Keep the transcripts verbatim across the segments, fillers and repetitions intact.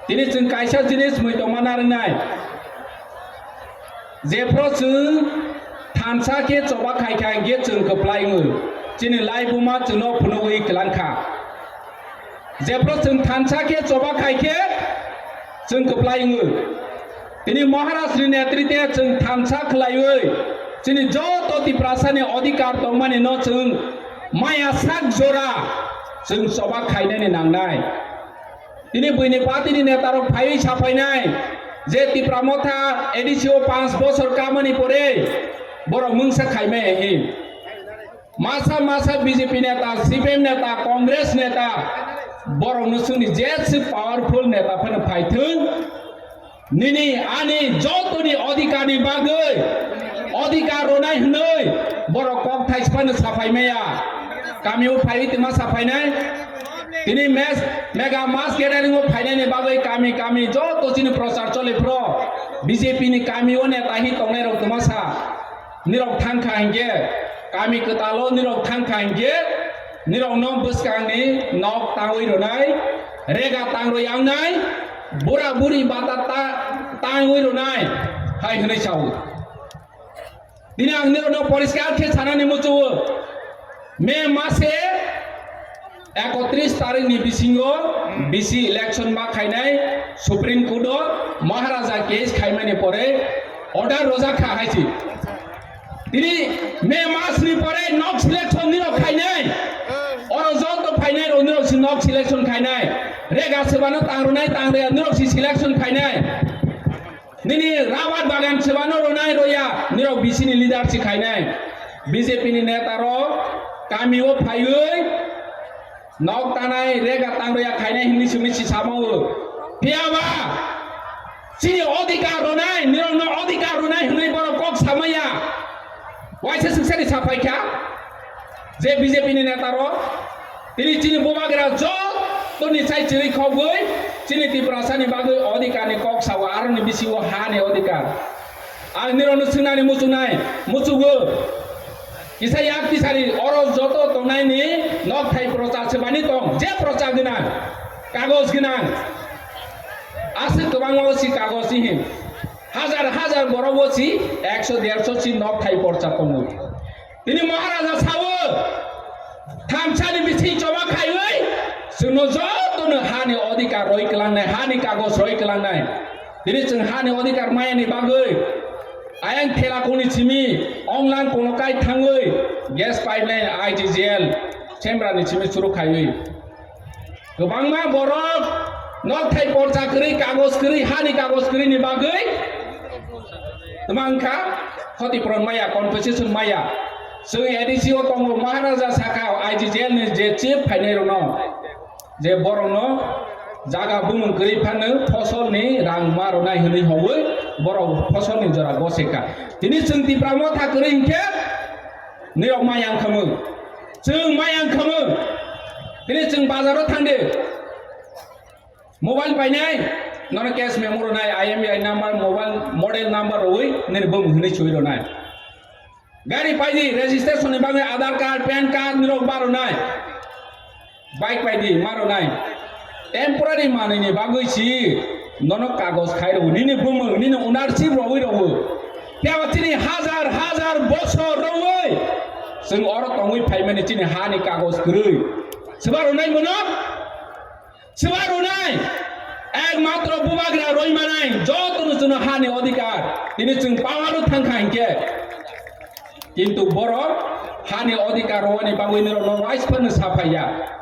Tini chwng kaisa jinis mui tongma narwngnai. Jephru chwng thansa khe choba khai kha hinkhe chwng kwplai wngo. Chini laibuma chwngno phunugwi kwlang kha. Jephru chwng thansa khe choba khai khe chwng kwplai wngo. Tini Maharajni netritwe chwng thansa khwlaiwi chini joto Tiprasani odhikar tongmani no chwng maya sak jora chwng choba khainani nangnai. Tini buini party ni neta rok phaiwi saphainai je Tipra Motha A D C o panch bosor kamani pore borok mungsa khaimai hi. Masa masa B J P neta, C P M neta, Congress neta, borok no chwngni jeswk powerful neta phano phaithwng. Nini ani jotoni odhikar ni bagwi, odhikar rwnai hwnwi borok kok thaispano saphai maya. Kami o phaiwi tongma saphainai. Tini mes, mega mass gathering o phainani bagwi kami kami joto chini prochar chole phro. B J P ni kami o neta hi tongnai rok tongma sa. Nirok thang kha hinkhe, kami kwtalo nirok thang kha hinkhe, nirokno bwskangni nok tangwi rwnai, rega tangrwi yangnai, bura buri bata ta-, tangwi rwnai, hai hwnwi sao. Tini ang nirokno poriskar khe sanani muchungo, May mase ekotris tarikni bisingo bisi election ma khainai Supreme Court o Maharaja case khaimani pore order rojak kha hai si. Tini May masni pore nok selection nirok khainai. Oro joto phainai rok nirok si nok selection khainai. Rega sebano tangrwnai tangreya nirok si selection khainai. Nini rabar bagan sebano ronai roya, nirok bisini leader si khainai. B J P ni neta rok kami o phaiwi nok tanai rega tangroya khainai hwnwi simi si samao. Phiyaba chini odhikar ronai, nirokno odhikar ronai hwnwi borok kok samaya. Waisa siksani saphai kha je B J P ni neta rok tini chini bubagra jotoni chai chirwi khogwi chini Tiprasani bagwi odhikar ni kok sao, aroni bisingo ha ni odhikar. Ang nirokno swngnani muchungnai, muchungo. Kisa yak tisari oro joto tongnai ni nok thai procha se bani tong, je procha gwnang, kagoj gwnang. Aswk kwbangma o si kagoj ni hin. Hajar hajar borok o si ekso derso si nok thai porcha tongo. Tini Maharaja sao, thamsani bising choba khaiwi, chwngno jotono hani odhikar roi kwlangnai, hani kagoj roi kwlangnai. Tini chwng hani odhikar mayani bagwi, ayang Thelakuni simi, Onglang Konokai thangwi, gas pipeline I G G L, Chemrani simi churu khaiwi. Kwbangma borok nok thai porcha kwrwi, kagoj kwrwi, hani kagoj kwrwi ni bagwi twma wngkha, khoti puron maya, compensation maya. Chwng A D C o tongo, Maharaja sakha, I G G L ni je chief phainai rokno, je borokno jaga bumung kwrwi phano fosol ni rang ma rwnai hwnwi hwnwi borok fosol ni jora gose kha. Tini chwng Tipra Motha kwrwi hinkhe nirok maya wngkha mwng. Chwng maya wngkha mwng. Tini chwng bazar o thangdi. Mobile painai, nono cash memo rwnai, I M E I number, mobile model number rwi nini bumung hwnwi chwi rwnai. Gari paidi, registration ni bagwi Aadhaar card, pan card nirok ba rwnai. Bike paidi ma rwnai. Temporary manwi ni bagwi si nono kagoj khai rwo, nini bumung, nini ownership rwi rwo. Phiya chini hajar hajar bosor rwi chwng oro tongwi phaimani chini hani kagoj kwrwi. Swba rwnai bono? Swba rwnai, ekmatro bubagra roi manai, jotono chwngno hani odhikar, tini chwng power o thangkha hinkhe. Kintu borok hani odhikar rwani bagwi nirokno waisa phano saphaiya.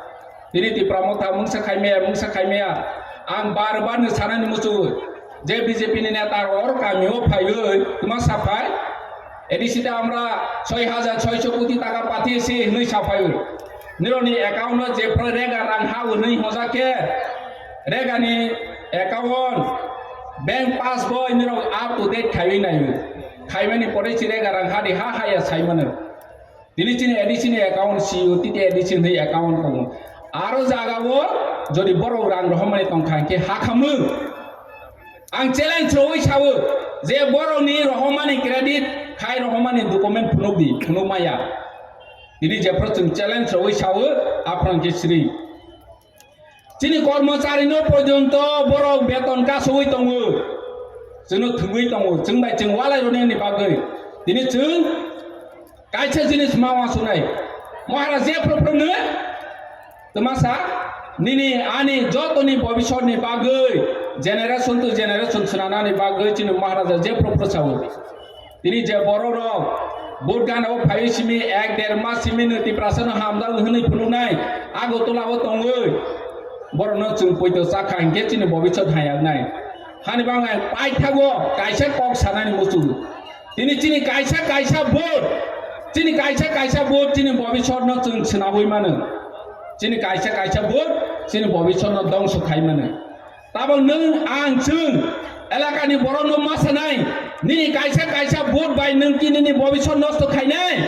Tini Tipra Motha mungsa khaimaya, mungsa khaimaya, ang bar bar no sanani muchungo. Je B J P ni neta rok kami o phaiwi twma saphai, A D C ta amra soi hajar soiso koti taka patiyesi hwnwi saphai. Nirokni account o jephru rega rang ha hwnwi hojak khe, rega ni account, bank passbook nirok up to date khaiwi naiwi. Khaimani pore si rega rang ha di ha haya saimano. Tini chini A D C ni account si o, titi A D C ni account tongo. Aro jaga o jodi borok rang rohormani tongkha hinkhe ha khamung. Ang challenge rwi sao je borok ni rohormani credit khai rohormani document phunuk di, phunuk maya. Tini jephru chwng challenge rwi sao, aphano khe sri. Chini kormochari no porjonto borok beton kasugwi tongo, chwngno thwngwi tongo, chwng bai chwng walai rwnani bagwi. Tini chwng kaisa jinis ma wansuknai. Maharaj je phru phru no twmasa nini ani jotoni bobisotni bagwi, generation to generation swnanani bagwi chini Maharaja je phru phru sao. Tini je borok rok vote gana o phaiwi simi ek der mas simi no Tiprasa no hamjak hwnwi phunuknai Agartala o tongwi borok no chwng poito chakha hinkhe chini bobisot hayaknai. Hani bangwi paithago kaisa kok sanani muchungo. Tini chini kaisa kaisa vote, chini kaisa kaisa vote chini bobisot no chwng swnabwi mano. Chini kaisa kaisa vote chini bobisot no dongso khai mano. Tabok nwng ang chwng elakani borokno ma sanai, nini kaisa kaisa vote bai nwng ki nini bobisot nosto khainai,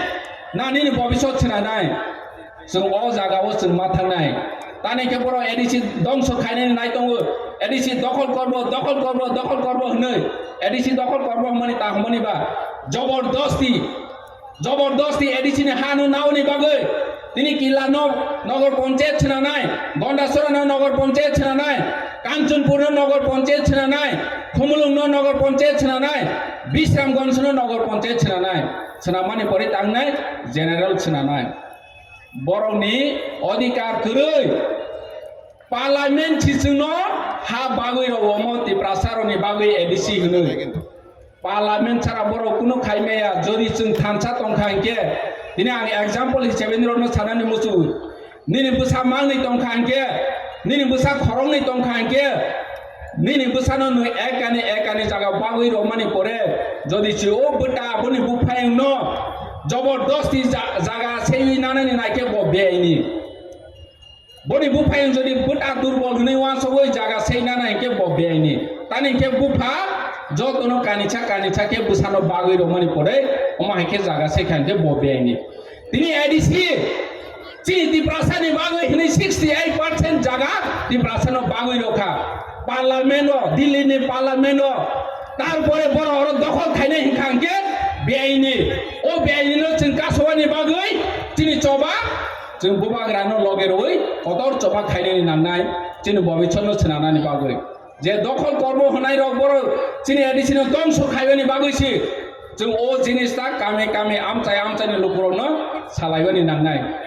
na nini bobisot swnanai? Chwng o jaga o chwng ma thangnai. Tani khe borok A D C dongso khainani nai tongo, A D C dokhol korbo, dokhol korbo, dokhol korbo hwnwi. A D C dokhol korbo hwnmani ta hwnmani ba? Jobordosti. Jobordosti A D C ni ha no naoni bagwi tini Killa no Nogor Panchayat swnanai, Gondasora no Nogor Panchayat swnanai, Kanchanpur no Nogor Panchayat swnanai, Khumulwng no Nogor Panchayat swnanai, Bisramganj no Nogor Panchayat swnanai, swnamani pore tangnai general swnanai. Borokni odhikar kwrwi. Parliament si chwngno ha bagwi rw omo Tiprasa rokni bagwi A D C hwnwi. Parliament sara borok kunu khai maya, jodi chwng thansa tongkha hinkhe, tini ang example hisabe nirokno sanani muchungo. Nini bwsa mangni tongkha hinkhe, nini bwsa khoroknwi tongkha hinkhe, nini bwsano nwng ekani ekani jaga bagwi rwmani pore, jodi se o bwta boni buphayungno jobordosti ja-, jaga seiwi nanani naikhe bo beaini. Boni buphayung jodi bwta durbol hwnwi uansugwi jaga seinana hinkhe bo beaini. Tani hinkhe bupha jotono kanisa kanisa khe bwsano bagwi rwmani pore omo hai khe jaga seikha hinkhe bo beaini. Tini A D C chini Tiprasani bagwi hwnwi sixty eight percent jaga Tiprasano bagwi rwkha. Parliament o, Delhi ni parliament o, tarpore borok oro dokhol khainai hinkha hinkhe beaini. O beaini no chwng kasowani bagwi chini choba Chwng bubagrano loge rwui kotor choba khainani nangnai, chini bobisotno swnanani bagwi. Je dokhol kormo hwnai rok borok chini A D C no dongso khaibani bagwi si chwng o jinis ta kami kami amchai amchaini lukurokno salaibani nangnai.